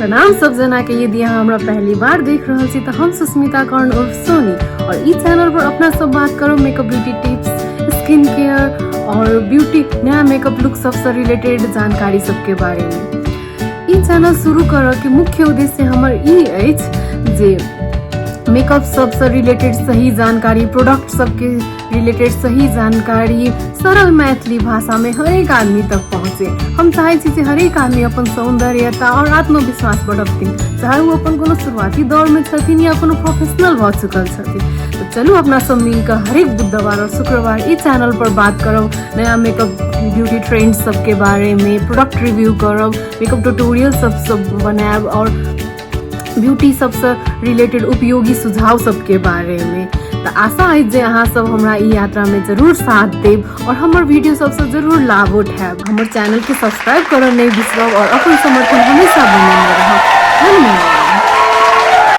प्रणाम सब जना के। यदि अहाँ हमरा पहली बार देख रहल छी तऽ हम सुस्मिता कर्ण उर्फ सोनी और ई चैनल पर अपना सब बात करब makeup, beauty tips, skin care और ब्यूटी नया मेकअप लुक सबसँ रिलेटेड जानकारी सबके बारे में। ई चैनल शुरू करऽ के मुख्य उद्देश्य हमर ई अछि जे मेकअप सबसँ रिलेटेड सही जानकारी, प्रोडक्ट सबके रिलेटेड सही जानकारी सरल मैथिली भाषामे हरेक आदमी तक पहुँचे। हम चाहै छी जे हरेक आदमी अपन सौन्दर्यता और आत्मविश्वास बढ़बथिन, चाहे ओ अपन कोनो शुरुआती दौरमे छथिन या कोनो प्रोफेशनल भऽ चुकल छथिन। तऽ चलू, अपना सब मिलकऽ हरेक बुधवार और शुक्रवार ई चैनल पर बात करब नया मेकअप ब्यूटी ट्रेंड सबके बारेमे, प्रोडक्ट रिव्यू करब, मेकअप ट्यूटोरियल सब सब बनायब और ब्यूटी सबसँ रिलेटेड उपयोगी सुझाव सबके बारेमे। तऽ आशा अछि जे अहाँ सब हमरा ई यात्रामे जरूर साथ देब और हमर वीडियो सबसँ जरूर लाभ उठायब। हमर चैनलके सब्सक्राइब करऽ नहि बिसरब और अपन समर्थन